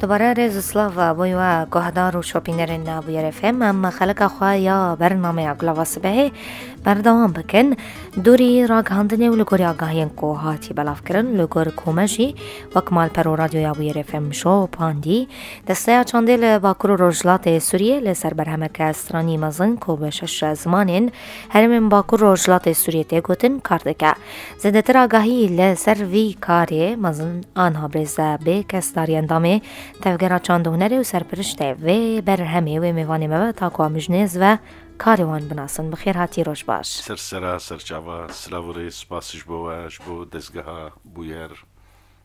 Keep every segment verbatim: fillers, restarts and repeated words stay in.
Dubare rêz û silav bo we guhdar û şopînerên Bûyer F M. Em xeleka xwe ya bernameya Gulava Sibehê berdewam bikin. Dûrî ragihandinê û li gorî agahiyên ku hatî belavkirin, li gor ku me jî wek malper û radyoya Bûyer F M şopandî, Desteya Çandê li Bakur û Rojhilatê Sûriyê li ser berhemeke stranî mezin ku bi şeş zimanên herêmên Bakur û Rojhilatê Sûriyê tê gotin kar dike. Zêdetir agahî li ser vî karê mezin anha birêz Bêkes Darî, endamê Tevgera Çand û Hunerê û serpiriştê vê berhemê wê mêvanê me be ta ku em ji nêz ve karê wan binasin. Bi xêr hatî, roj baş. Ser sera, ser çava, silav û rêz, spas ji bo we, ji bo dezgeha Bûyer.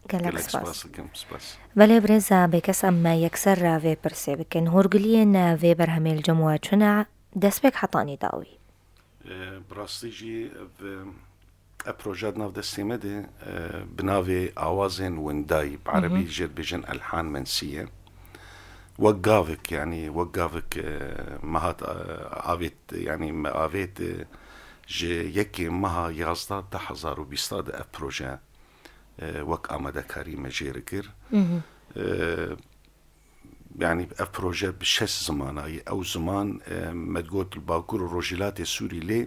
Gelek Gelek spas. Spas dikim, spas. Belê birêz Bêkes, em yekser vê pirsê bikin. Hûrgiliyên vê berhemê li cem we çi ne? Destpêk hetanî dawî. E, bi rastî jî ev, ev proje di nav destê me de, e, bi navê Awazên Windayî, bi Hı hı. erebî jê dibêjin Elhan Mensiye. Wek gavik, yanî wek gavik, e, me hat, e, avêt, yanî me avêt, e, ji yekê meha yazdeh du hezar û bîst de ev proje, e, wek amadekarî me jê re kir. Hı hı. E, yanî ev proje bi şeş zimana ye. Ew ziman, e, me digot li Bakur û Rojhilatê Sûrî lê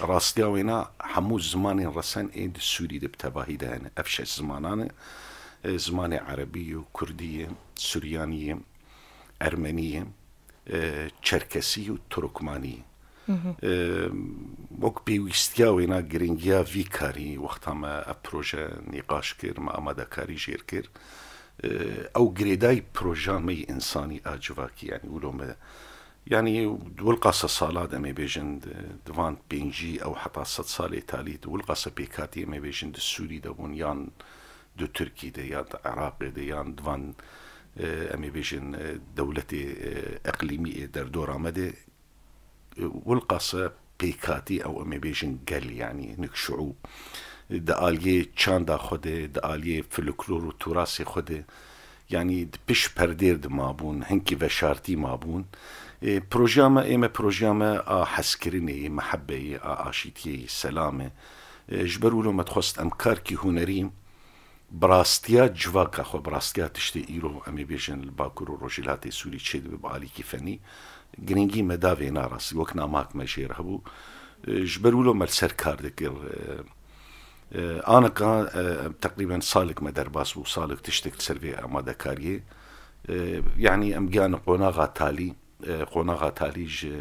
rastiya wêna hemû zimanên resen ên di Sûrî de bi tevahî de hene. Ev şeş zimanan e, e, zimanê erebî ye, kurdî ye, suryanî ye, ermenî ye, e, çerkesî ye û turkmanî ye. Hı hı. E, wek pêwîstiya wêna giringiya vî karî wexta me ev proje nîqaş kir, me amadekarî jêr kir. E, ew girêdayî proja me yê însanî a civakî, yanî wilo me, yanî di wilqasa sala de em ê bêjin di, di van pêncî ew heta sed salê talî di wilqasa pêkhatî em ê bêjin di Sûrî de bûn yan di Tirkî de ya di Iraqê de yan di van, e, em ê bêjin, e, dewletê, e, eqlîmî ê derdora me de, e, wilqasa pêkhatî ew em ê bêjin gel, yanî hinek şiûb, e, di aliyê çanda xwe de, di aliyê folklor û turasê xwe de, yanî di pişt perdêr de mabûn, hinkî veşartî mabûn. E, projeya me, ê me projeya me a hezkirinê ye, mehebeyê, a aşîtiyê ye, selam e. E, ji ber wilo me dixwest em karkî hunerî bi rastiya civaka xwe, bi rastiya tiştê îro em ê bêjin li Bakur û Rojhilatê Sûrî çêdibe bi alîkî fenî, girîngî me da vê narastî, wek namak me jê re hebû. E, ji ber wilo me li ser kar dikir. E, e, aneka, e, teqrîben salek me derbas bû, salek tiştek li ser vê amadekariyê. E, yanî em giyane qonaxa talî, e, qonaxa talî ji,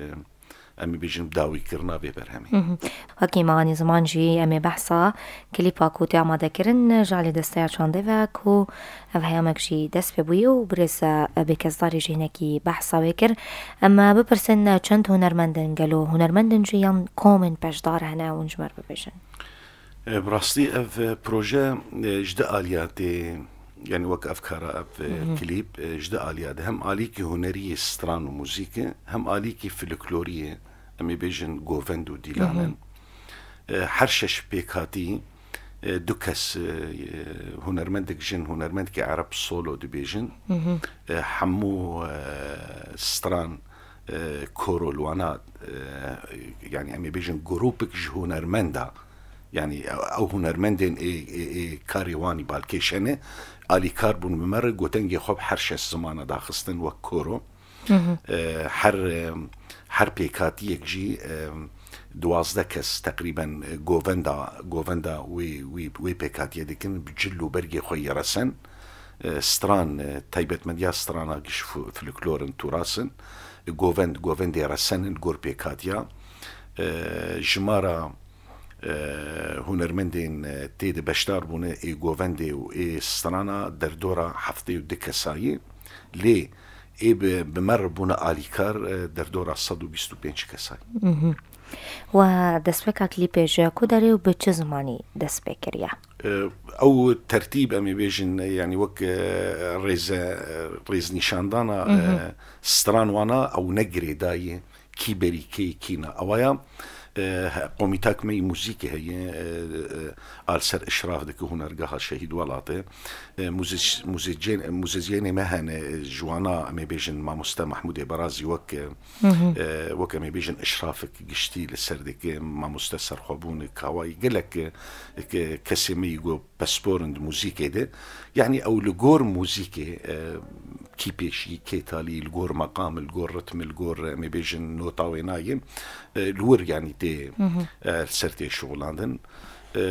em ê bêjin, dawîkirina vê berhemê. Hı hı. Wekî me anî ziman jî em ê behsa klîpa ku tê amadekirin ji alî Desteya Çandê ve ku ev heyamek jî dest pê bûye û birêz Bêkes Darî jî hinekî behsa wê kir. Em bipirsin çend hunermend in, gelo hunermend in jî yan komên beşdar hene hûn ji me re bibêjin? E, bi rastî ev, e, proje, e, ji di aliya tê, yanî wek ev kara, ev, e, Hı hı. klîp, e, ji di aliya de hem alîkî hunerî yê stran û muzîk e, hem alîkî folklorî yê, em ê bêjin govend û dîlan Hı hı. in. E, her şeş pêkhatî, e, du kes, e, hunermendek jin, hunermendekî ereb solo dibêjin. Hı hı. E, hemû, e, stran, e, koro li wana, e, yanî em ê bêjin grûpek ji hunermenda, yanî ew hunermendên ê, ê, ê karê wan î balkêş hene, alîkar bûn bi me re, gotengê xwe bi her şeş zimana daxistin wek koro. Hı hı. E, her, e, her pêkhatiyek jî, e, duwazdeh kes teqrîben, e, govenda, govenda wê, wê, wê pêkhatiyê dikin, bi cil û bergê xwe yê resen, e, stran, e, taybetmendiya strana giş fu-, folklor in, turas in, e, govend, govendê resen in, gor pêkhatiya, e, jimara, e, hunermendên, e, tê de beşdar bûne, ê govendê û ê strana derdora heftê û du kesayî, lê ê bi, bi me re bûne alîkar, e, derdora sed û bîst û pênc kesayî. Mhm. We destpêka klîpê ji ku derê û bi çi zimanî dest pê kiriye? E, ew tertîb, em ê bêjin, yanî wek, e, rêze-, e, rêznîşandana, Mhm. e, stran wana ew ne girêdayî, kî berî kê, kî na. Ewaya, e, he-, komîtak me yî muzîkê heye, e, e, a li ser işraf dike hunergeha Şehîd Welatê. E, muzîk-, muzîkcên-, muzîzyênê me hene, e, ji wana em ê bêjin mamoste Mahmûdê Berazî wek, e, Hı hı. e, wek em ê bêjin işrafek giştî li ser dike, mamoste Serxwebûn, Kawayî, gelek, e, ke-, kesê me yî ku pispor in di muzîkê de. Yanî ew li gor muzîkê, e, kî pêşî, kê talî, li gor meqam, li gor ritm, li gor, em ê bêjin, nota wênayê, e, li wir, yanî tê, e, li ser tê şixulandin. E,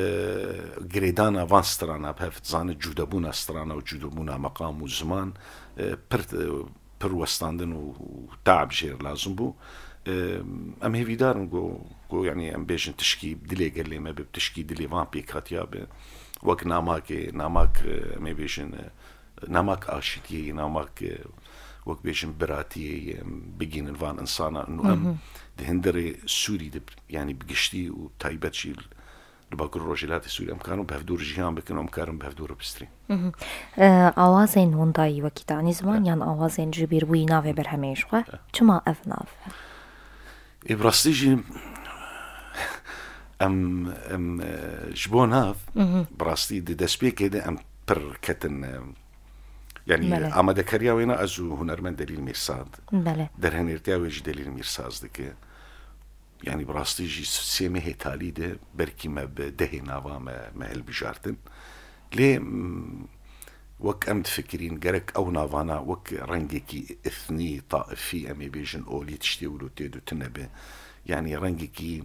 girêdana van strana bi hev dizane, cudebûna strana û cudebûna meqam û ziman, e, pir, e, pir westandin û, û taeb jê re lazim bû. E, em hêvîdar in ku, ku, yanî, em bêjin tişkî dilê gelê me be, tişkî dilê van pêkhatiya be. Wek namakê, namak, e, em ê bêjin, e, namak aşîtiyê, namak, e, wek bêjin biratiyê, em bigînin van insana. Û em di hundirê Sûrî de, yanî bi giştî û taybet jî li Bakur Rojhilatê Sûrî em karin bi hevdû re jiyan bikin û em karin bi hevdû re bistrîn. E, awazên windayî wekî te anî ziman, yan awazên ji bîr bûyî navê berhemê ji xwe. Çima ev nav? Ê, bi rastî jî em, em, e, ji bo nav, bi rastî di destpêkê de em pir ketin, e, yanî, Belê. Amadekariya wêna ez û hunermend Delîl Mîrsad. Belê. Derhenêrtiya wê jî Delîl Mîrsaz dike. Yanî bi rastî jî sê mehê talî de belkî me bi dehê nava me, me hilbijartin. Lê, m, wek em difikirîn, gerek ew navana wek rengekî ethnî, taifî, em ê bêjin olî tiştê wilo tê de tune be. Yanî rengekî,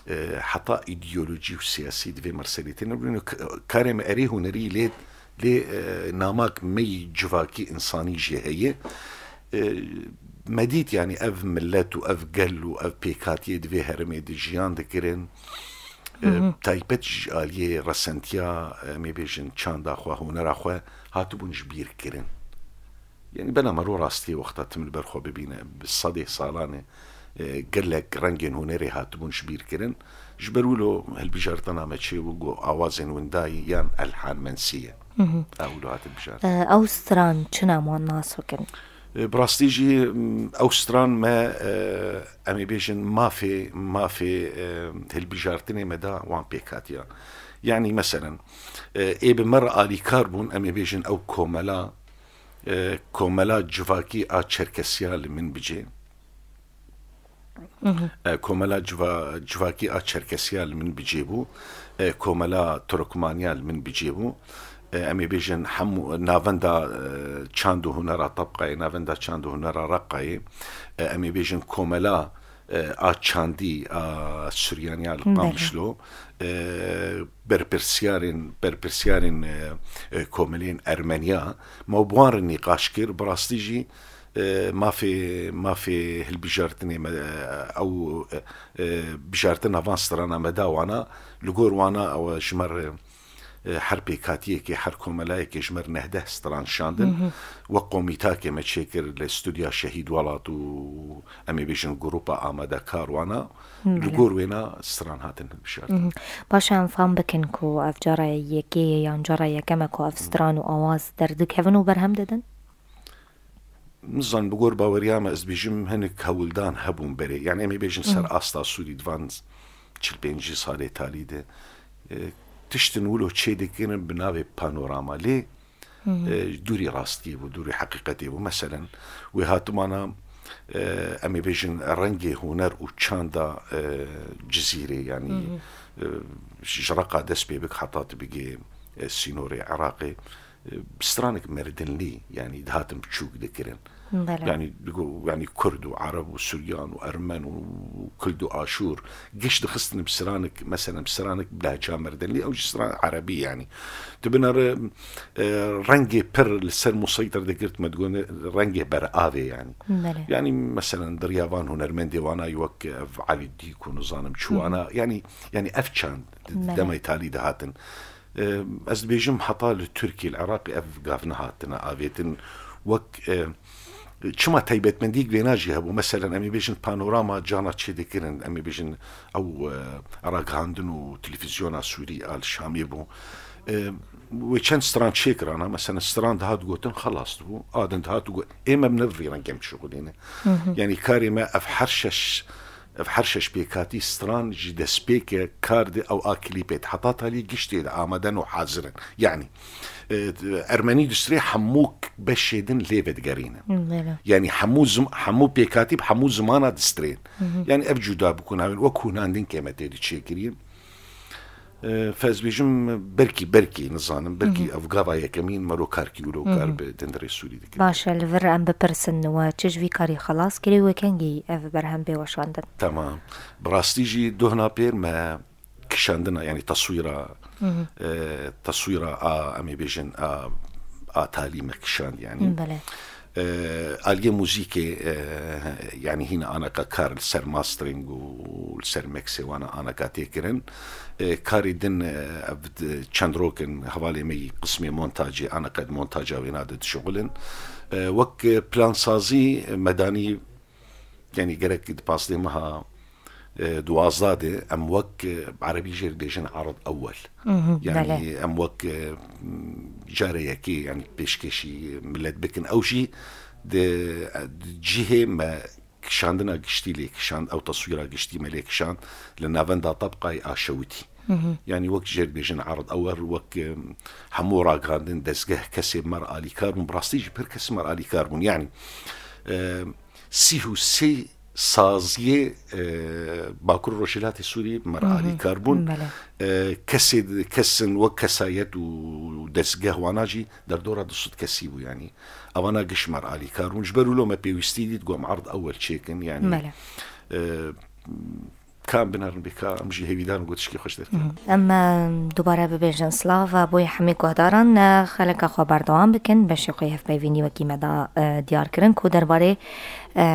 e, heta îdeolojî û siyasî di vê merselê têne. Bûne k-, karê me erê hunerî lê, lê, e, namak mey civakî insanî jê heye. E, me dît, yanî ev millet û ev gel û ev pêkhatiyê di vê herêmê de jiyan dikirin. E, taybet ji aliyê resentiya, em ê bêjin çanda xwe, hunera xwe hatibûn ji bîr kirin. Yanî bena mero rastiyê wexta tim li ber xwe bibîne, bi sedê salan e, e, gelek rengên hunerê hatibûn ji bîr kirin. Ji ber wilo hilbijartina me çêbû ku awazên windayî yan elhan mensiye. Ew wilo hate bijartin. E, ew stran çi ne wan nas bikin? E, bi rastî jî, m, ew stran me, e, em ê bêjin mafê, mafê, e, hilbijartinê me da wan pêk hatiya. Yanî meselen, e, ê bi me re alîkar bûn, em ê bêjin ew komela, e, komela civakî a Çerkesiya li Minbicê. E, komela civa-, civakî a Çerkesiya li Minbicê bû. E, komela Turkmaniya li Minbicê bû. E, em ê bêjin hemû navenda, e, çand û hunera Tabqayê, navenda çand û hunera Reqayê. E, em ê bêjin komela, e, a çandî a Suryaniya li Belê. Qamişlo. E, berpirsiyarên, berpirsiyarên, e, e, komelên Ermeniya, me bi wan re nîqaş kir, bi rastî jî, e, mafê, mafê hilbijartinê me, e, ew, e, e, bijartina van strana me da wana, li gor wana ew ji me re, e, her pêkhatiyekê, her komelayekê ji me re neh deh stran şandin. Wek komîtakê me çêkir li Studya Şehîd Welat û em ê bêjin grupa amadekar wana, li Belê. Gor wêna stran hatin hilbijartin. Baş e, em fam bikin ku ev cara yekê ye yan cara yekem e ku ev stran û awaz derdikevin û berhem didin? Nizanim, bi gor baweriya me ez dibêjim hinek hewldan hebûn berê. Yanî em ê bêjin ser asta Sûrî di van çil pêncî salê talî de, e, tiştin wilo çê dikirin bi navê panorama. Lê, e, dûrî rastiyê bû, dûrî heqîqetê bû. Meselen, wê hatimana, e, em ê bêjin rengê huner û çanda, e, Cizîrê, yanî, e, ji Reqa dest pê bik heta tu bigê, e, sînorê Iraqê. E, stranek merdinlî, yanî dihatin biçûk dikirin. Belê. Yanî, digo, yanî Kurd û Ereb û Suryan û Ermen û Kurd û Aşûr giş dixistin bi stranek, meselen bi stranek bi lehça merdinlî, ew jî stran Erebî yanî. Tu binere, e, rengê pir li ser Museytir digirt me digotin rengê beravê yanî. Belê. Yanî, meselen, di riya van hunermendê wana wek ev Elî Dîk û nizanim çi Hı hı. wana, yanî, yanî ev çand di Belê. Demê talî dihatin. E, ez dibêjim heta li Tirkiyê, li Iraqê ev gav nehatine avêtin. Wek, e, çima taybetmendiyek vêna jî hebû. Meselen, em ê bêjin panorama cana çêdikirin, em ê bêjin ew, e, ragihandin û televîzyona Sûrî a li Şamê bû. E, wê çend stran çêkirana, meselen, stran dihat gotin, xelas dibû. A din dihat û got, ê me bi ne vî rengê em dişuxulîne. Hı hı. Yanî karê me ev her şeş Ev her şeş pêkhatî stran ji destpêke kar di ew a klîpê di heta talî giştê de amaden û hazir in. Yanî, e, Ermenî distrê hemû beşê din lê vedigerîne. Belê. Yanî hemû zim-, hemû pêkhatî bi hemû zimana distrên. Hı hı. Yanî ev cuda bikû navên wek hûnandin kê me tê di çêkirî. E, fez bêjim, belkî, belkî, nizanim, belkî ev gava yekemîn mero karkî wilo kar bi dindirê Sûrî dike. Baş e, li vir em bipirsin, we çi ji vî karî xelas kirî, we kengî ev berhem bê weşandin? Tamam. Bi rastî jî dohna pêr me kişandina, yanî teswîra, e, teswîra a, em ê bêjin, a, a talî me kişand, yanî. Belê. E, aliyê muzîkê, e, yanî hîna anaka kar li ser mastering û li ser mixê wana anaka tê kirin. E, karê din, e, ev di-, çend rok in hevalê me yî qismê montajê, anaka di montaja wêna de dişuxulin. E, wek plansazî, e, medanî, yanî gerek di pazdeh meha, e, duwazdeh de em wek, e, bi erebî jê dibêjin erd ewel. Mhm, yanî belê. Em wek, e, m, care yekê, yanî pêşkêşî millet bikin. Ew jî di, di cihê me kişandina giştî lê kişand, ew teswîra giştî me lê kişand li navenda tebqayê a şewitî. Mhm. Yanî wek jê dibêjin erd ewel, wek, e, hemû ragandin, dezgeh, kesê me re alîkar bûn. Bi rastî jî pir kesê me re alîkar bûn. Yanî, e, sîh û sê saziyê, e, Bakur Rojhilatê Sûrî me re alîkar bûn. Belê. E, kesê, kesin wek kesayet û dezgeh wana jî derdora du sed kesî bû, yanî. Evana giş me re alîkar bûn. Ji ber wilo me pêwîstî dît, got, em erd ewel çêkin, yanî. Belê. E, Ka em binerin bê ka, em jî hêvîdar in ku tişkî xweş derkeve. Mhm. Em, e, dubare bibêjin silav, e, bo hemî guhdaran, e, xeleka xwe berdewam bikin. Beşê xwe yê hevpeyvînî wekî me da, e, diyar kirin ku derbarê, e,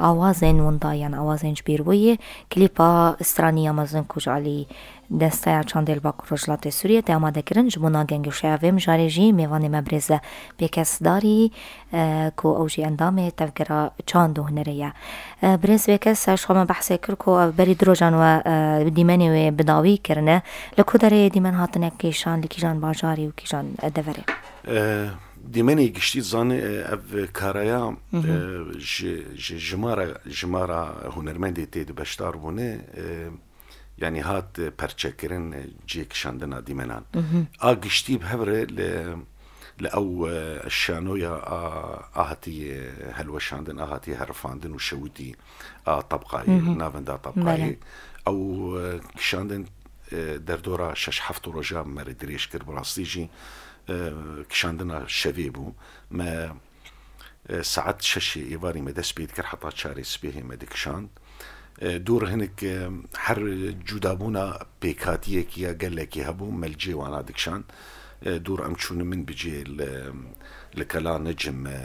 awazên winda yan awazên ji bîr bûyî, klîpa stranî ya mezin ku ji alî Desteya Çandê li Bakur Rojhilatê Sûriyê tê amade kirin. Ji bona gengeşeya vê mijarê jî mêvanê me birêz Bêkes Darî, e, ku ew jî endamê Tevgera Çand û Hunerê ye. E, birêz Bêkes, e, ji xwe me behsê kir ku, e, berî du rojan we, e, dîmenê wê bi dawî kirine. Li ku derê dîmen hatine kêşan, li kîjan bajarî û kîjan, e, deverê? E, dîmenê giştî zanî, e, ev karaya, Hı hı. e, ji, ji jimara, jimara hunermendê tê di beşdar bûne, e, yanî hat, e, perçekirin, e, cihê kişandina dîmenan. Mhm. A giştî bi hev re li, li ew, e, şanoya a, a hatî, e, helweşandin, a hatî herifandin û şewitî a tebqayê, Mhm. navenda tebqayê. Belê. Ew, e, kişandin, e, derdora şeş heft roja me re dirêj kir, bi rastî jî, e, kişandina şevê bû. Me E, saet şeşê êvarî me dest pê dikir, heta çarê sibêhê me dikişand. E, dûr hinik, e, her cudabûna pêkhatiyekî ya gelekî hebû, me li cê wana dikişand. E, dûr em çûnin min bi cê li, li Kela Necim, e,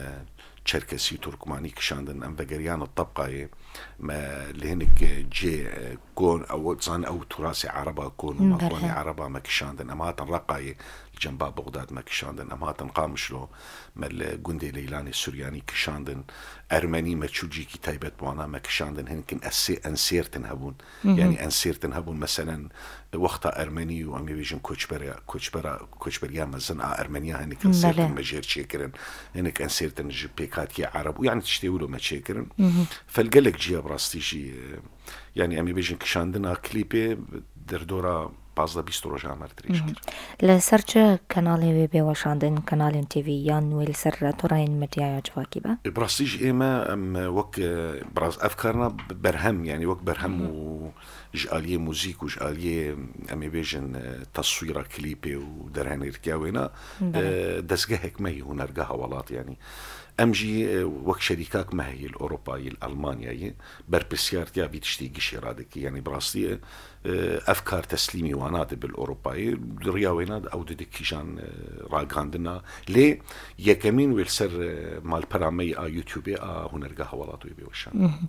Çerkesî, Turkmanî kişandin. Em vegeriyan li tebqayê me li hinik, e, cê, e, kon, ew, zanî ew turasê Ereba kon û Hı, makonê berhe. Ereba me kişandin. Em hatin Reqayê, li cemba Bexdad me kişandin. Em hatin Qamişlo, me li gundê Leylanê Suryanî kişandin. Ermenî me çû cîkî taybet bi wana me kişandin. Hinkî ensê-, ensêrtin hebûn. Hı hı. Yanî ensêrtin hebûn. Meselen, wexta Ermenî û em ê bêjin koçberiya, koçbera, koçberiya mezin a Ermeniya hinik Belê. ensêrtin me jêr çêkirin. Hinik ensêrtin ji pêkhatiyê Ereb û yanî tiştê wilo me çêkirin. Hı hı. Fel gelek ciya bi rastî jî, e, Yanî em ê bêjin kişandina klîpê derdora pazdeh bîst roja me dirêj kir. Li ser çi kanalê wê bê weşandin, kanalên T V yan wê li ser torayên medyaya civakî be? E, bi rastî jî ê me, em, wek, e, bi rast-, ev karina berhem, yanî wek berhem û ji aliyê muzîk û ji aliyê, em ê bêjin, e, teswîra klîpê û derhenêrtiya wêna, Belê. e, dezgehek me yê hunergeha welat, yanî. Em jî, e, wek şerîkak me heye li Ewropayê, li Elmanyayê, berpirsiyartiya vî tiştê gişê radikî. Yanî bi rastî, e, ev kar teslîmî wana dibe li Ewropayê. Di riya wêna de ew dide kîjan, e, ragandina. Lê yekemîn wê li ser, e, malpera me yê a YouTube-ê a hunergeha welat wê bê weşan. Mhm.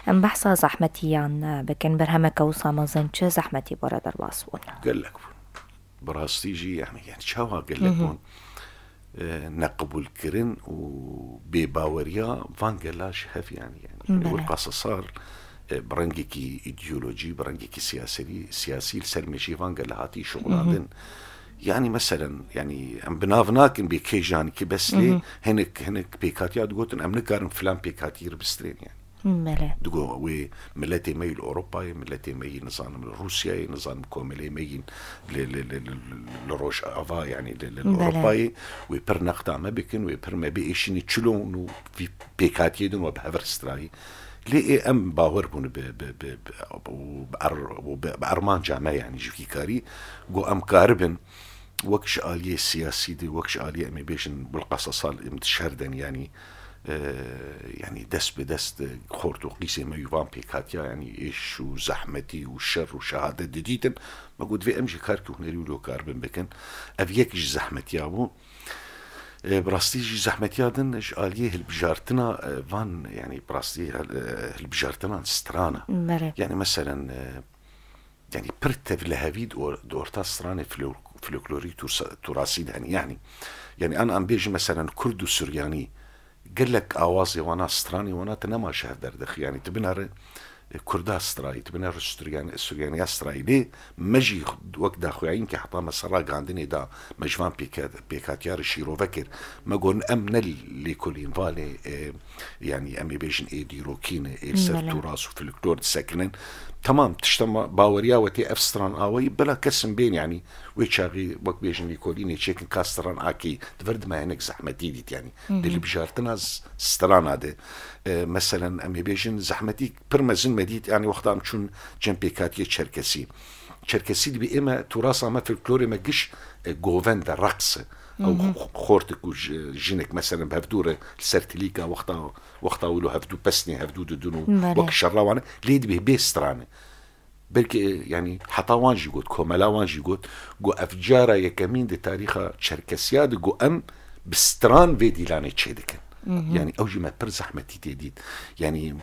Em behsa zehmetiyan, e, bikin. Berhemeke wisa mezin çi zehmetî bo re derbas bûn? Gelek bûn. Bi rastî jî, yanî, yanî çawa gelek Hı hı. bûn, e, neqibûlkirin û bêbaweriya van gela ji hev, yanî, yanî, Belê. wir qasesar, e, bi rengekî îdeolojî, bi rengekî siyasî, siyasî li ser mêjiyê van gela hatî Hı hı. şixulandin. Yanî, meselen, yanî, em bi nav nakin bê kê janî kê bes lê Hı hı. hinek, hinek pêkatiya digotin, em nikarin filan pêkatiyê re bistrên, yanî. Belê. Digo wê miletê me yî li Ewropayê, miletê me yî nizanim li Rûsyayê, nizanim komelê me yî li, li, li, li, li Rojava, yanî li, li, li Belê. Ewropayê, wê pir nexda me bikin, wê pir me biêşînin çilo û vî pêkatiyê din we bi hev re strayî. Lê ê em bawer bûne bi, bi, bi, bi, û bi er-, û bi, bi armanca me, yanî ji vî karî, ku em karibin wek ji aliyê siyasî de, wek ji aliyê, em ê bêjin, bilqasa sal em di şer den, yanî, e, yanî dest bi dest, e, xort û qîzê me û van pêk hatiya, yanî êş û zehmetî û şer û şehadet didîtin. Me got, divê em jî karkî hunerî wilo karibin bikin. Ev yek ji zehmetiya bû. E, bi rastî jî zehmetiya din ji aliyê hilbijartina, e, van, yanî bi rastî hil-, e, hilbijartinan strana. Belê. Yanî meselen, e, yanî pir tevlihevî di or-, di orta stranê flo-, folklorî tursa-, turasî de hene. Yanî, yanî an, an bêjin meselen Kurd û Suryanî, gelek awazê wana, stranê wana tu nema ji hev derdixî. Yanî tu binere, e, Kurda strayî, tu binere Suryan-, Suryaniya strayî. Lê me jî wek daxuyayinkê heta me ser ragandinê da, me ji van pêke-, pêkhatiya re şîrove kir. Me got, em ne lêkolîn valê, e, yanî em ê bêjin ê dîrokî ne, ê li ser Belê. turas û folklor disekinin. Temam, tişta me baweriya we tê ev stran awayî, bila kesin bên, yanî wê çaxî wek bêjin lêkolînê çêkin ka stran akî, di vir de me hinek zehmetî dît, yanî Hı hı. di hilbijartina z-, strana de. E, meselen, em ê bêjin, zehmetî pir mezin me dît, yanî wexta em çûn cem pêkhatiyê Çerkesî. Çerkesî dibê ê me, turasa me, folklorê me giş, e, govend e, reqs e. Ew Hı hı. xo-, xortik û ji-, jinek, meselen, bi hevdû re li ser tilîka wexta, wexta wilo hevdû pesnê hevdû didin û Belê. wek şerra wan e. Lê dibê bê stran e. Belkî, e, yanî heta wan jî got, komela wan jî got, got, ev cara yekemîn di tarîxa Çerkesiya de, got, em bi stran vê dîlanê çêdikin. Hı hı. Yanî ew jî me pir zehmetî tê dît. Yanî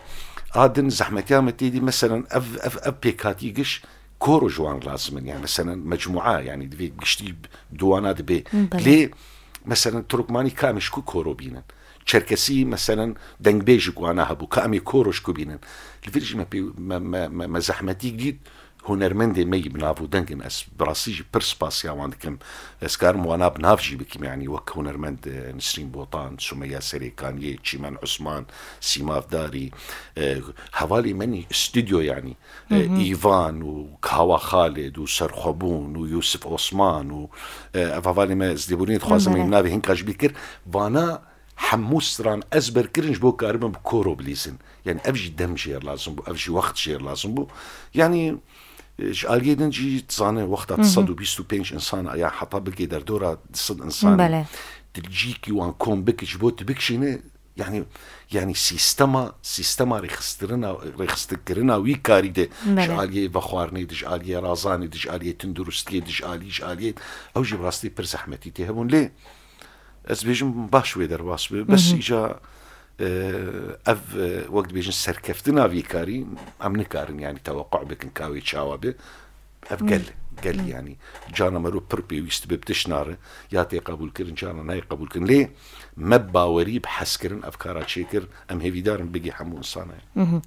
a din zehmetiya me tê dît, meselen ev, ev, ev pêkhatî giş koro ji wan lazim in. Yanî meselen mecmûa, yanî divê giştî di wana de bê. Belê. Lê meselen Turkmanî ka em ê ji ku koro bînin? Çerkesî, meselen, dengbêjik wana hebû, ka em ê koro ji ku bînin? Li vir jî me pê, me, me, me, me zehmetîk dît, hunermendê me yî bi nav û deng in. Ez bi rastî jî pir spasiya wan dikim. Ez karim wana bi nav jî bikim, yanî wek hunermend, e, Nisrîn Botan, Sumeya Serêkaniyê, Çîmen Usman, Sîmav Darî, e, hevalê me nî stûdyo, yanî, e, Hı hı. Îvan û Kawa Xalid û Serxwebûn û Yûsif Osman û, e, ev hevalê me, ez lêborînê dixwazim, Belê. em navê hinka ji bîr kir. Vana hemû stran ezber kirin ji bo karibin bi koro bilîzin. Yanî ev jî dem jêr lazim bû, ev jî wext jêr lazim bû. Yanî, e, ji aliyê din jî dizane wexta Hı hı. du sed û bîst û pênc insan ya heta bigê derdora du sed insan Belê. di cîkî wan kom bikî ji bo tu bikişîne, yanî, yanî sîstema, sîstema rêxistirina, rêxistikirina wî karî de Belê. ji aliyê vexwarinê de, ji aliyê razanê de, ji aliyê tunduristiyê de, ji alî, ji aliyê, ew jî bi rastî pir zehmetî tê hebûn. Lê ez dibêjim baş wê derbas bi. Bes Hı hı. îca, e, ev, e, wek dibêjin serkeftina vî karî, em nikarin, yanî, tewequ bikin ka wê çawa be. Ev Hı. gel, gel, Hı. yanî. Cana mero pir pêwîst be bi tişt nare. Ya tê qebûlkirin, cana nayê qebûlkirin. Lê me bi bawerî, bi hezkirin ev kara çêkir. Em hêvîdar in bigê hemû insana ye. Hı hı.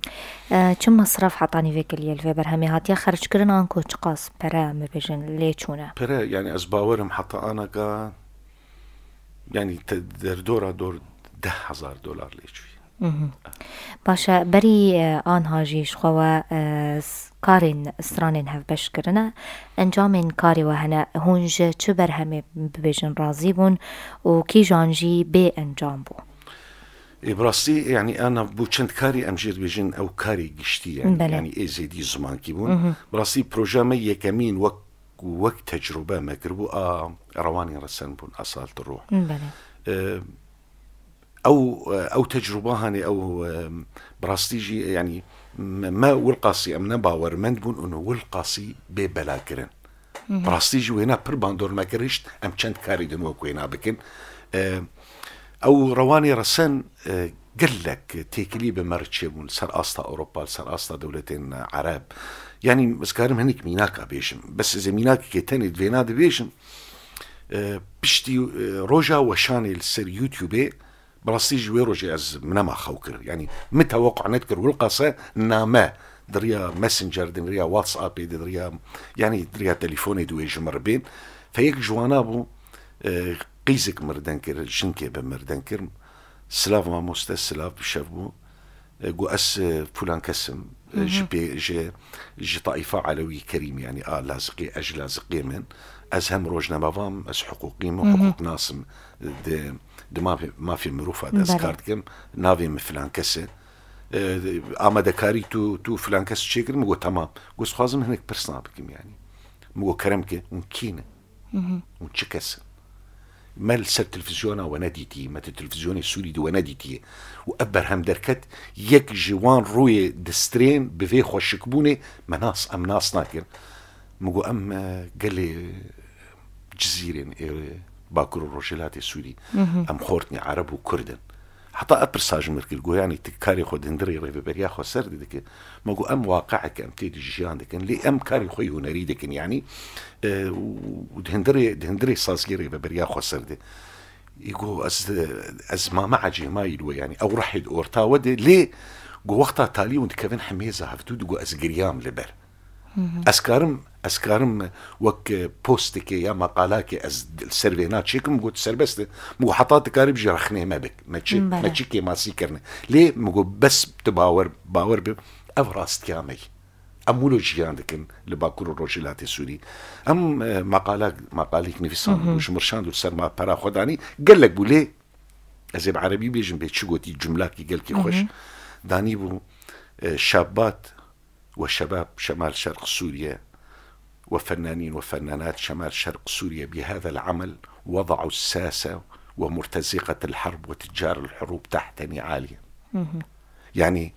E, çi mesref hetanî vê kiliye li vê berhemê hatiye xerckirin, anku çiqas pere, em bibêjin, lê çûne? Pere, yanî ez bawerim heta anaka, yanî te derdora dor deh hezar dolar lê çûye. Mhm. Baş e, berî, e, anha jî ji xwe we, e, s-, karên stranên hevbeş kirine. Encamên karê we hene. Hûn ji çi berhemê, bibêjin, razî bûn û kîjan jî bê encam bû? Ê, bi rastî, yanî, ana bû çend karî em jê dibêjin, ew karê giştî, yanî, Belê. yanî ê zêdî zimankî bûn. Mhm. Bi rastî, projeya me yekemîn wek, wek tecrube me kiribû, a Rewanên Resen bûn, Esalet Ruh. Belê. E, ew, ew tecrûba hanê, ew, e, bi rastî jî, yanî, me, me wilqasî, em ne bawermend bûn û wilqasî bê bela kirin. Hı hı. Bi rastî jî wêna pir bandor me kir, hişt em çend karî din wek wêna bikin. E, ew Rewanê Resen, e, gelek têkilî bi me re çêbûn, li ser asta Ewropa, li ser asta dewletên Ereb. Yanî, ez karim hinek mînaka bêjim. Bes ez ê mînakekê tenê di vêna dibêjim. E, piştî, e, roja weşanê li ser YouTubeê, bi rastî ji wê rojê ez min nema xew kir. Yanî min tewequ nedikir, wilqase name di riya Messenger, di riya WhatsAppê, di riya, yanî di riya telefonê di wê ji min re bên. Feyek ji wana bû, e, qîzik min re deng kir, jinkê bi min re deng kir. Silav mamoste, silav bi şev bû. E, got, ez, e, filan kes im. E, ji Hı hı. pê, ji, ji taifa Elewî Kerîm, yanî a Laziqê, ez ji Laziqê min. Ez hem rojnamevan im, ez hiqûqî me, Hı hı. hiqûqnas im. Di, di mafê, mafê mirofa de ez Belê. kar dikim. Navê min filan kes e. e, amadekarî tu, tu filan kes çêkir? Min got, "Temam." Got, "Xwazim hinek pirsna bikim, yanî." Min got, "Kerem ke, hûn kî ne? Hûn çi kes in?" Me li ser televîzyona we nedîtiye, me di televîzyonê Sûrî de we nedîtiye. Û ev berhem derket, yek ji wan rûyê distrên bi vê xweşikbûnê me nas, em nas nakin. Min got, "Em, e, gelê Cizîrên ê Bakur û Rojhilatê Sûrî, em xortnî Ereb û Kurd in." Heta ev pirsa ji min kir, got, "Yanî tu karê xwe di hundirê rêveberiya xweser de dikî?" Me got, "Em waqiek, em tê de jiyan dikin, lê em karê xwe yê hunerî dikin, yanî, e, û, û di hundirê, di hundirê saziyê rêveberiya xweser de." Î got, "Ez, ez mame ecêmayî li we, yanî ew rihê di orta we de, lê," got, "wexta talî hûn dikevin hemêza hevdû de," got, "ez giriyam li ber." Ez karim, ez karim wek, e, postekê ya maqalakê ez li ser vêna çêkim, got, "Serbest e." Min got, "Heta dikarî bijî rexnê me bik. Me çi, Bele. me çi kêmasî kirine." Lê min got, "Bes tu bawer, bawer bi, ev rastiya me ye. Em wilo jiyan dikin li Bakur û Rojhilatê Sûrî." Em, e, maqala, maqalîk nivîsand û ji min şand û li ser ma pera xwe danî, gelek bû, lê ez ê bi erebî bêjim, bê çi gotî, cumlakî gelkî xweş danîbû, e, "Şabat وشباب شمال شرق سوريا وفنانين وفنانات شمال شرق سوريا بهذا العمل وضعوا الساسة ومرتزقة الحرب وتجار الحروب تحت نعالهم." Yani,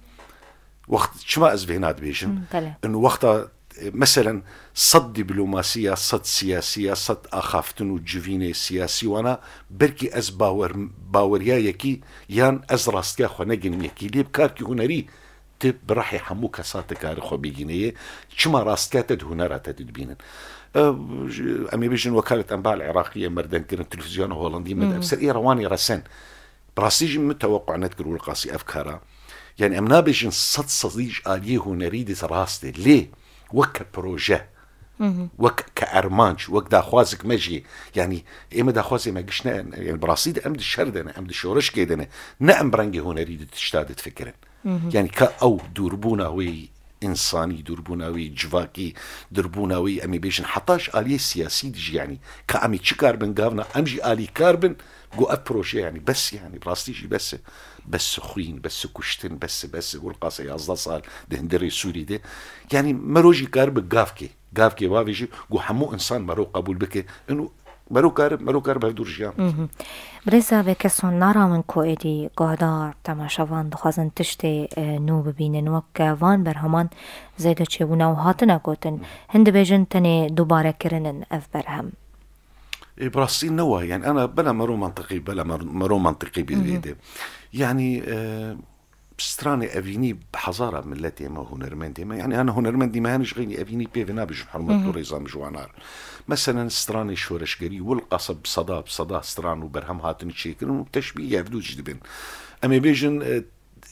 wext, çima ez vêna dibêjim? Hı, belê. In wexta, e, meselen, sed dîplomasiya, sed siyasiya, sed axaftin û civînê siyasî wana, belkî ez bawer, baweriya yekî yan ez rastiya xwe neginim yekî, lê bi karkî hunerî tu bi rihê hemû kesa dikarî xwe bigîneyê. Çima rastîka te di hunera te de dibînin? E, ji, em ê bêjin Wekalet Enba Iraqiyê me deng kirin, televîzyona Holandî me de, Hmm. ev ser ê rewanê resen. Bi rastî jî min tewequ nedikir Wilqasî ev kara. Yani em nabêjin sed sedî ji aliyê hunerî de rast e. Lê weke proje, Hı hı. wek ke armanc, wek daxwazek me jî, yani ê me daxwazê me giş ne, yani bi rastî de em di şer de ne, em di şoreşkê de ne. Ne em bi rengê hunerî de tişta de difikirin. Hı hı. Yani ka ew dûrbûna wê însanî, dûrbûna wê civakî, dûrbûna wê, em ê bêjin, heta ji aliyê siyasî de jî, yani ka em ê çi kar bin gavna, em jî alîkar bin, got ev proje, yani bes, yani bi rastî jî bes e. Bes e xwîn, bes e kuştin, bes e, bes e Wilqasê yazdeh sal di hundirê Sûrî de. Yani mero jî karibe gavkê, gavkê bavêjî, got hemû însan mero qebûl bike. Ino mero karibe, mero karibe hevdû jiyan. Hı hı. Birêza Bekeson, nara min ku êdî guhdar, temaşevan dixwazin tiştê, e, nû bibînin, wek van berheman zêde çêbûne û hatine gotin. Hı. Hin dibêjin tenê dubare kirinin ev berhem. Ê, bi rastî ne wa, yani, ana bela mero mantiqî, bela mer-, mero mantiqî bî Hı hı. vê de. Yani, e, stranê evînî bi hezara miletê me, hunermendê me, yani, ana hunermendî me, yani, ji xeynî evînî pê ve nabêjin hurmet Hı hı. û rêza min ji wan ar. Meselen, stranê şoreşgerî, Wilqas bi seda, bi seda stran û berhem hatin çêkirin û teşbîhî hevdû jî dibin. Em ê bêjin, e,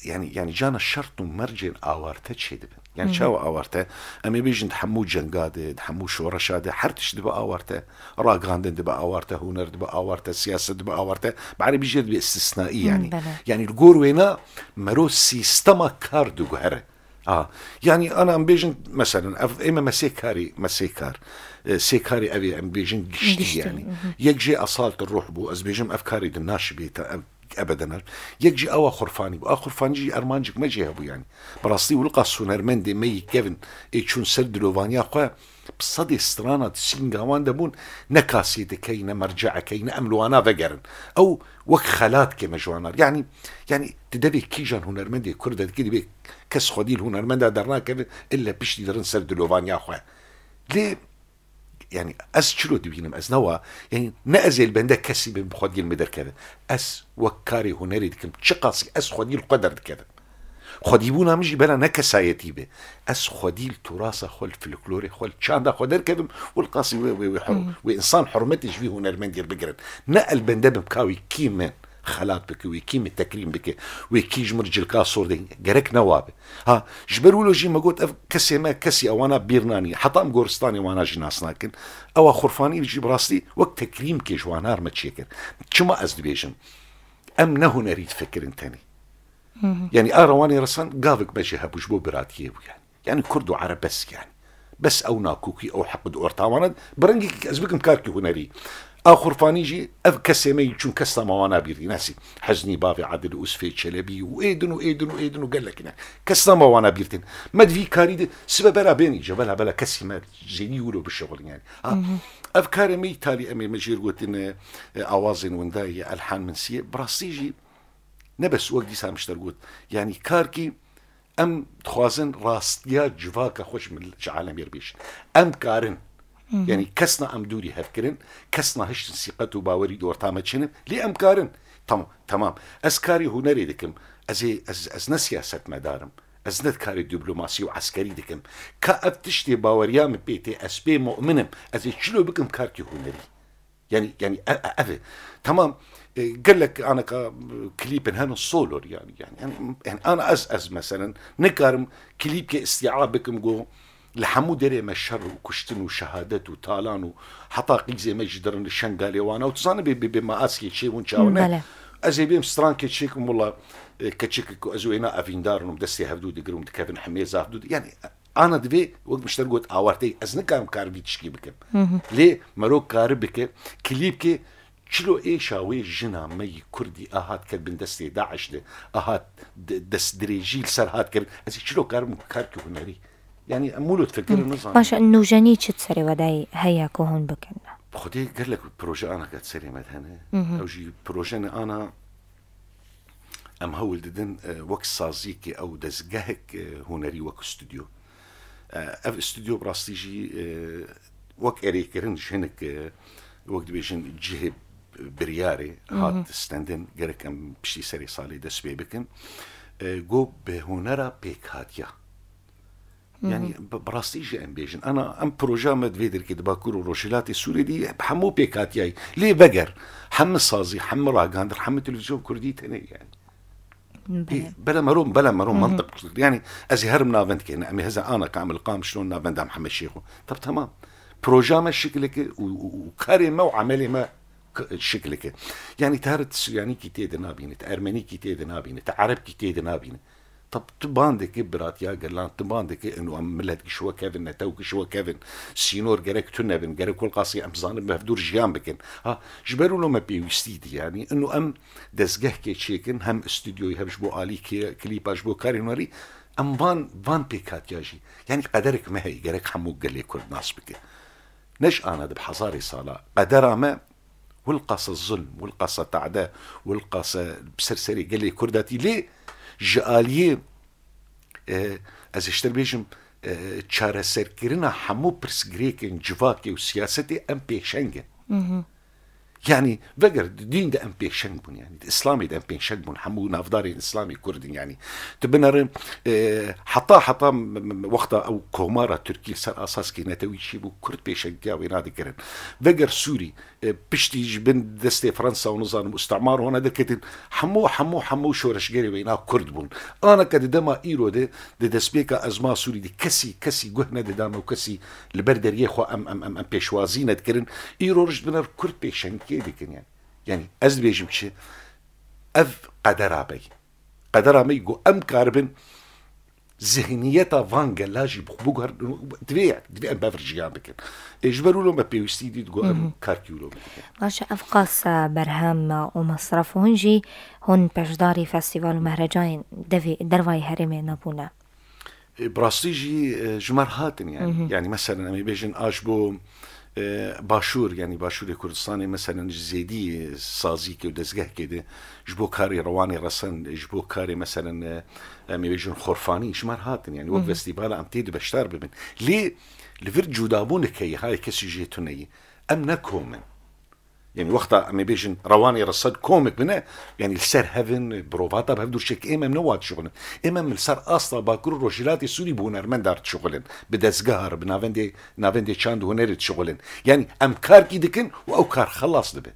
yani, yani cana şert û mercên awarte çêdibin. Yani Hı hı. çawa awarte? Em ê bêjin di hemû cenga de, di hemû şoreşa de her tişt dibe awarte. Ragihandin dibe awarte, huner dibe awarte, siyaset dibe awarte. Bi erebî jê dibe istisnaî Hı, yani. bele. Yani li gor wêna mero sîstema kar diguhere. Ha, yani ana em bêjin, meselen, ev, ê me, me sê karî, me sê kar. E, sê karî ev ê em bêjin giştî Giştî, yani. Hı hı. Yek jê esalt ruh bû, ez bêjim ev karî di naşibê te, ev ebeden ar. Yek jî ewa xurfanî bû. A xurfanî jî armancek me jê hebû yani. Bi rastî Wilqas hunermendê me yî kevin ê çûn ser dilovaniya xwe, bi sedê strana di sînga wan de bûn, ne kasêtekey, ne merceekey, ne em li wana vegerin. Ew wek xelat ke me ji wan ar. Yani, yani tu devê kîjan hunermendê Kurd de dikî, divê kes xwedî li hunermenda dernakeve, ille piştî dirin ser dilovaniya xwe. Lê Yani ez çilo dibînim, ez newa, yani ne ez ê li bende kesî bim bi xwediyê li min derkeve. Ez wek karê hunerê dikim, çiqasî ez xwedî li xwe derdikevim. Xwedîbûna min jî bela ne kesayetî be. Ez xwedî li turasa xwe, li folklorê xwe, li çanda xwe derkevim, Wilqasî wê, wê, wê, hur-, Hmm. wê însan hurmetê ji vî hunermendî bigirin. Ne el bende bim ka wê kî min xelat bike, wê kî min tekrîm bike, wê kî ji min cilka sor de, gerek newa be. Ha, ji ber wilo jî me got, ev kesê me, kesî ewana bîr nanî. Heta em goristanê wana jî nas nakin. Ewa xurfanî jî bi rastî wek tekrîmkê ji wana re me çêkir. Çima ez dibêjim? Em ne hunerî difikirin tenê. Hı hı. Yani a rewanê resan gavik me jî hebû ji bo biratiyê bû yani. Yani Kurd û Ereb bes yani. Bes ew nakokî, ew heq di orta wana, bi rengekî ez bikim karkî hunerî. A Xurfanî jî ev kesê me yî, çûn kes nama wana bîr dî. Nesî Heznî, bavê Edil û Usfê Çelebî û êdin û êdin û êdin û gelekî ne. Kes nama wana bîr dîn. Me di vî karî de sibe bera bênî ce, bela, bela kesî me zêdî wilo bişixulin yani. Ha, ev karê me yî talî em ê me jêr gotin, e, e, awazên windayê, elhan minsiyê. Bi rastî jî ne bes wek dîsa mişter got. Yani karkî Em dixwazin rastiya civaka xwe ji mil-, ji alemê re bêjin. Em karin. Yanî kesna em dûrî hev kirin, kesna hiştin sîqet û bawerî di orta me çin in, lê em karin. Tamam, tamam. Ez karê hunerê dikim. Ez ê, ez, ez ne siyasetmedar im. Ez ne karê diplomasî û eskerî dikim. Ka ev tiştê baweriya min pê tê, ez pê mu'min im. Ez ê çilo bikim karkê hunerî. Yani, yani e, e, ev e. Tamam, e, gelek anaka, e, klîpin henin solo yani, yani, yani, yani ana ez, ez meselen nikarim klîpke îstîa bikim go li hemû derê me şer û kuştin û şehadet û talan û heta qîzê me jî dirin li Şengalê wana û tu zanî bê, bê, bê me askê çêbûn çawa ne? Belê. Ez ê bêm strankê çêkim wila, e, keçik ku ez wêna evîndar in û destê hevdû digirim dikevin hemê zaf dû. Yani Ana divê, wek mişter got, awarte ye. Ez nikarim kar vî tişkî bikim. Lê mero kari bike, klîpke çilo êşa wê jina me yî kurdî a hat ket bin destê DAIŞ de, a hat de-, destdirêjî li ser hat kirin. Ez ê çilo karim karkî hunerî. Yani em wilo difikirin nizanim. Baş e, nûjenî çi serê we de heye ku hûn bikin? Xwedê gelek proje anaka serê me de hene. Ew jî projene ana Em hewl didin, e, wek sazîkê ew dezgehek, e, hunerî wek stûdyo. E, ev stûdyo bi rastî jî, e, wek erêkirin ji hinek, e, wek dibêjin cihê biryarê hat stendin, gerek em piştî serê salê dest pê bikin. E, go bi hunera pêkhatiya. Yani, bi, bi rastî jî em bêjin. Ana, em proja me di vê derkê di Bakur û Rojhilatê Sûriyê dî, hemû pêkhatiyayî. Lê veger, hemî sazî, hemî ragandir, hemî televîzyon kurdî tenê yani. Belê. Ê, bela mero, bela mero mantiq. Yani, ez ê herim navend kêne. Em ê heze ana ka em li Qamişlo navenda em heme şêxo. Tab tamam. Proja me şikleke û, û, û karê me û emelê me k-, şikleke. Yani, te her ti Suryanîkî tê de nabîne, te Ermenîkî tê de nabîne, te Erebkî tê de nabîne. Tab tu bandeke biratiya gelan, tu bandeke inu em millet giş wek hevin, netew giş wek hevin, sînor gerek tune bin, gerek kulqasî em zanin bi hevdûr jiyan bikin. Ha, ji ber wilo me pêwîstî dî, yanî inu em dezgehkê çêkin, hem stûdyoyî, hem ji bo alîkê, klîpa, ji bo karê hunerî, em van, van pêkatiya jî. Yanî qederek me heye, gerek hemû gelê Kurd nas bike. Ne ji ana de bi hezarê sala qedera me, Wilqase zulm, wilqase tade, wilqase bi ser serê gelê Kurd hatî lê ji aliyê, e, ez ê ji te bêjim, e, çareserkirina hemû pirsgirêkên civakê û siyasetê em pêşeng in. Yanî veger di dîn de em pêşeng bûn, yanî di Îslamê de em pêşeng bûn, hemû navdarên Îslamê Kurd in, yanî tu binere, e, heta, heta m-, m-, wexta ew komara Tirkî li ser asaskê netewî çêbû, Kurd pêşengiya wêna dikirin. Veger Sûrî, e, piştî ji bin destê Fransa û nizanim îstimar hona derketin, hemû, hemû, hemû şoreşgerê wêna Kurd bûn. Aneke di dema îro de, di destpêka ezma Sûrî de kesî, kesî guh nedida me û kesî li ber deriyê xwe em, em, em, em pêşwazî nedikirin. Îro roj dibine Kurd pêşengiyê dikin yani. Yani ez dibêjim çi? Ev qedera me ye. Qedera me ye ku em karibin zihniyeta van gela jî bi xwe biguherin, divê, divê em bev re jiyan bikin. Ê, ji ber wilo me pêwîstî dît ku em karkî wilo bikin. Baş e, ev qas, e, berhem, e, û mesref hûn jî hûn beşdarî festîval û mehrecayên devê, dervayê herêmê nebûne. E, bi rastî jî, e, ji me re hatin yani. Yani meselen em ê bêjin a ji bo e, Başûr, yanî Başûrê Kurdistanê, meselen ji zêdî sazîkê û dezgehkê de ji bo karê rewanê resen, ji bo karê meselen, e, em ê bêjin xorfanî, ji me re hatin, yanî wek festîvala em tê de beşdar bibin. Lê li vir cudabûnek heye, hayê kesî jê tune ye. Em ne kom in. Yanî wexta em ê bêjin rewanê resen komek bine, yanî li ser hev in, provata bi hevdûr çêkin, êm em ne wa dişuxulin. Êm em li ser asta Bakur û Rojhilatê Sûrî bi hunermenda re dişuxulin. Bi dezgeha re, bi navendê navendê çand û hunerê dişuxulin. Yanî em karkî dikin û ew kar xelas dibe.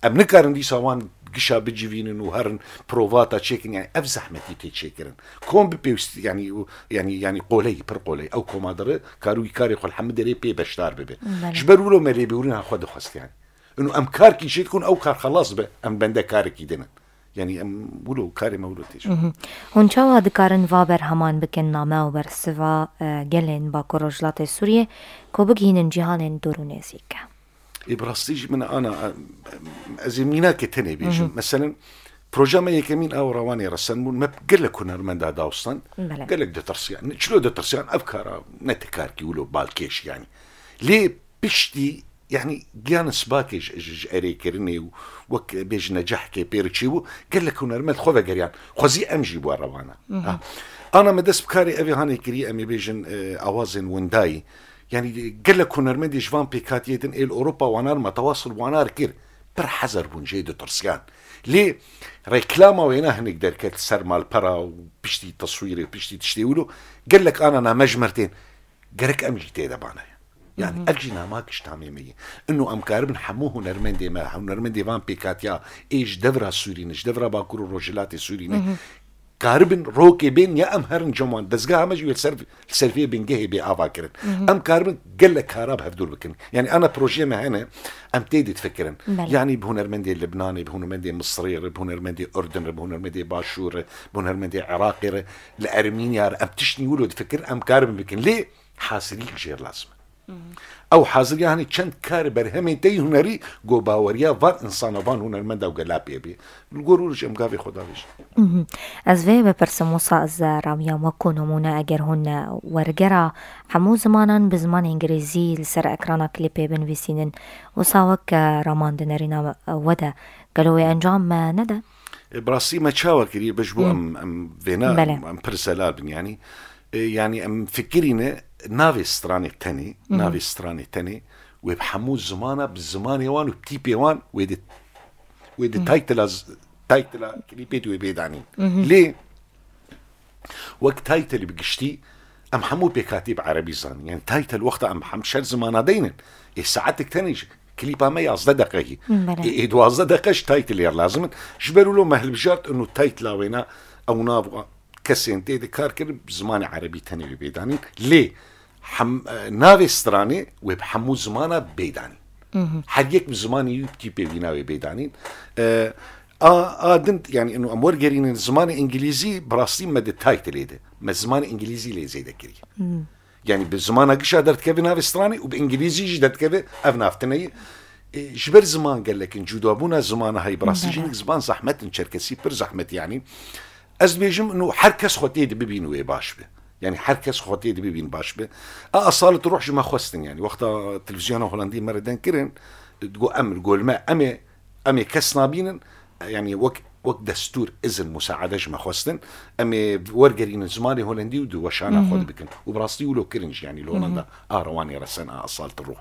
Em nikarin dîsa wan gişa bicivînin û herin provata çêkin, yanî ev zehmetî tê çêkirin. Kom bi pêwîst, yanî, û, yanî, yanî qoleyî, pir qoleyî. Ew koma diri kar û karê xwe li hemû derê pê beşdar bibe. Belê. Ji ber wilo me lêbûrîna xwe dixwest yanî. Inu em karkî çêdikin, ew kar xelas dibe, em bende karekî din in. Yanî em wilo, karê me wilo tê. Mhm. Hûn çawa dikarin va berheman bikin name û bersiva, e, gelên Bakur Rojhilatê Sûriyê ku bigihînin cîhanên dûr û nêzîk? Ê, bi rastî jî min ana, em, em, ez ê mînakê tenê bêjim. Hı hı. Meselen, proja me yekemîn a Rewanê resen bûn. Me gelek hunermenda dawstan. Belê. Gelek ditirsiyan. Çilo ditirsiyan, ev kara ne ti karkî wilo balkêş yanî. Lê piştî, yanî giyanin sibakê ji, ji, ji erêkirinê û wek bêjin necehkê pê re çêbû, gelek hunermend xwe vegeriyan. Xwezî em jî bû Rewana. Hı hı. Ha. Ana me dest bi karê evê hanê kiriye, em ê bêjin, e, awazên windayî. Yanî gelek hunermendê ji van pêkhatiyê din ê li Ewropa wanar me tewasil wanar kir. Pir hezer bûn jê ditirsiyan. Lê reklama wêna hinek derket li ser malpera û piştî teswîrê, piştî tiştê wilo. Gelek ana name ji me re tên. Gerek em jî tê de bane. Yani Hı hı. ev jî namak ji tamê me ye. Ino em karibin hemû hunermendê me, hunermendê van pêkatiya ê ji devra Sûrî ne, ji devra Bakur û Rojhilatê Sûrî ne. Hı hı. Karibin rokê bên ya em herin cem wan dezgeha me jî wê li ser, li ser vê bingehê bê ava kirin. Hı hı. Em karibin gelek kara bi hevdûr bikin. Yani ana projeyê me hene, em tê de difikirin. Belê. Yani bi hunermendê Libnanê, bi hunermendê Misirê re, bi hunermendê Urdun re, bi hunermendê Başûr re, bi hunermendê Iraqê re, li Ermîniya re, em tiştî wilo difikirin, em karibin bikin. Lê hazirî jêr lazim e. Ew haziriya hanê çend kar berhemên te yî hunerî go baweriya van insana, van hunermenda û gela pê bê. Li gor wir jî em gavê xwe davêjin. Mhm. Ez vê bipirsim, wisa ez ramiya me ku nimûne eger hûn wergera hemû zimanan bi zimanê îngilîzî li ser ekrana klîpê binivîsînin, wisa wek raman di nerîna we de, gelo wê encam nede? E, bi rastî me çawa kiriye, be ji bo Hı. em, em vêna, Belê. em, em pir zelal bin, yanî. E, yanî em fikirîne navê stranê tenê, Hı hı. navê stranê tenê, wê bi hemû zimana, bi zimanê wan û bi tîpê wan, wê di, wê di Hı. taytila z-, taytila klîpê de wê bê danîn. Hı hı. Lê wek title bi giştî, em hemû pêkhatî bi erebî zanin. Yani title wexta em hem şer zimana deynin. Ê saetek tenê ji klîpa me yazdeh deqe hî. Belê. Ê, ê duwazdeh deqe ji title ya lazim in. Ji ber wilo me hilbijart ino titla wêna ew nav kesên tê de kar kirin bi zimanê erebî tenê wê bê danîn. Lê hem, e, navê stranê wê bi hemû zimana bê danîn. Hı hı. Her yek bi zimanê wî bi tîpê wîna wê bê danîn. E, a, a din, yani, ino em wergerînin zimanê îngilîzî, bi rastî me di titlê de. Me zimanê îngilîzî lê zêde kiriye. Hı. Yani, bi zimana gişa derdikeve navê stranê û bi îngilîzî jî derdikeve ev nav tine ye. E, ji ber ziman gelek in, cudabûna zimana heye, bi rastî Belê. jî hinek ziman zehmet in, çerkesî pir zehmet, yani. Ez dibêjim, ino her kes xwe tê de bibîne wê baş be. Yani, her kes xwe tê de bibîne baş be. A Asalet Ruh ji me xwestin, yani. Wexta televîzyona Holandî me re deng kirin, digo em, digo li me, em ê, em ê kes nabînin, yani wek, wek destûr, izin, musaade ji me xwestin, em ê wergerînin zimanê Holandî û di weşana xwe Mhm. de bikin. Û bi rastî wilo kirin jî, yani li Holanda Mhm. a Rewanê resen a Asalet Ruh.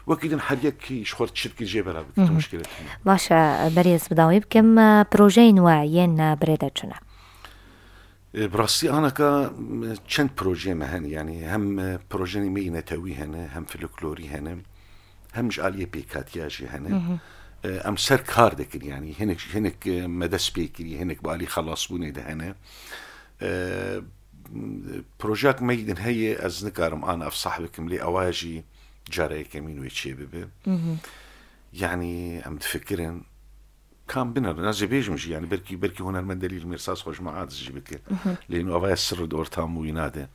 Wekî din her yek ji xwe çirkî jê bela bikin, Mhm. muşkilê tune. Baş e, berî ez bi dawî bikim, e, projeyên we yên, e, bi rê de çi ne? E, bi rastî anaka, m, çend projeyê me hene, yani hem, e, projeyê me yî netewî hene, hem folklorî hene, hem ji aliyê pêkatiya jî hene. Mhm. E, em ser kar dikin, yani hinek, hinek, e, me dest pê kiriye, hinek bi alî xelasbûnê de hene. E, m, projeyek me yî din heye, ez nikarim ana efsah bikim, lê ewa jî cara yekemîn wê çê bibe. Mhm. Yani em difikirin, kam binerin, ez ê bêjim jî, yani belkî, belkî hunermend Delîl Mîrsas xwe ji me aciz jî bike. Mhm. Lê ino avaya sirr di ortam û wîna de.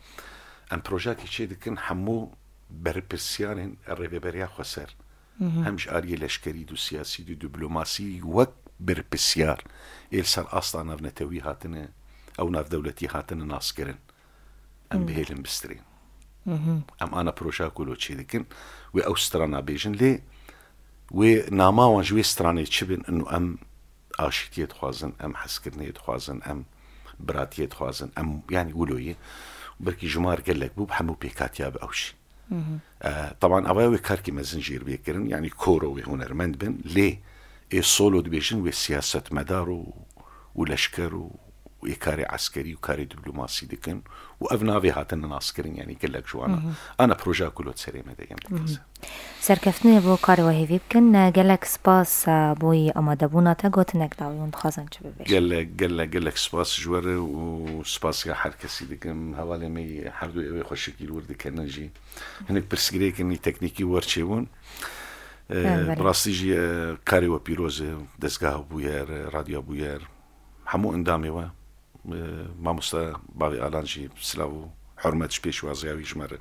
Em projeyekê çê dikin, hemû berpirsiyarên rêveberiya xweser. Mhm. Hem ji aliyê leşkerî de, siyasî de, diplomasî wek berpirsiyar ê li ser asta navnetewî hatine, ew navdewletî hatine naskirin. Em Hmm. bihêlin bi strên. Mhm. Em ana projeya ku lo çê dikin, wê ew strana bêjin, lê wê nama wan ji wê stranê çi bin, ino em aşîtiyê dixwazin, em hezkirinê dixwazin, em biratiyê dixwazin, em, yani wilo ye. Belkî ji mar gelek bû, bi hemû pêkatiya bi ew jî. Mhm. E, teban, ava wê karkî mezin jê re bê kirin, yani koro wê hunermend bin, lê ê solo dibêjin wê siyasetmedar û, û leşker û ê karê eskerî û karê diplomasî dikin û ev navê hatine naskirin, yani gelek ji wana. Mhm. Ana projeya ku lo serê me de yem Mhm. dikeze. Serkeftinê bo karê we hêvî bikin. Gelek spas, e, bo yî amadebûna te. Gotinek dawî hûn dixwazin çi bibêjin? Gelek, gelek, gelek spas ji we re û spasiya her kesî dikim. Hevalê me yî her du ewê xweşikî li wir dikenin jî. Hinek pirsgirêkin yî teknîkî wer çêbûn. E, Evet, belê. Bi rastî jî, e, karê we pîroz e, dezgeha Bûyer, e, Radyo Bûyer. Hemû endamê we, e, mamosta Bavê Alan jî silav û hurmet ji pêşwaziya wî ji me re.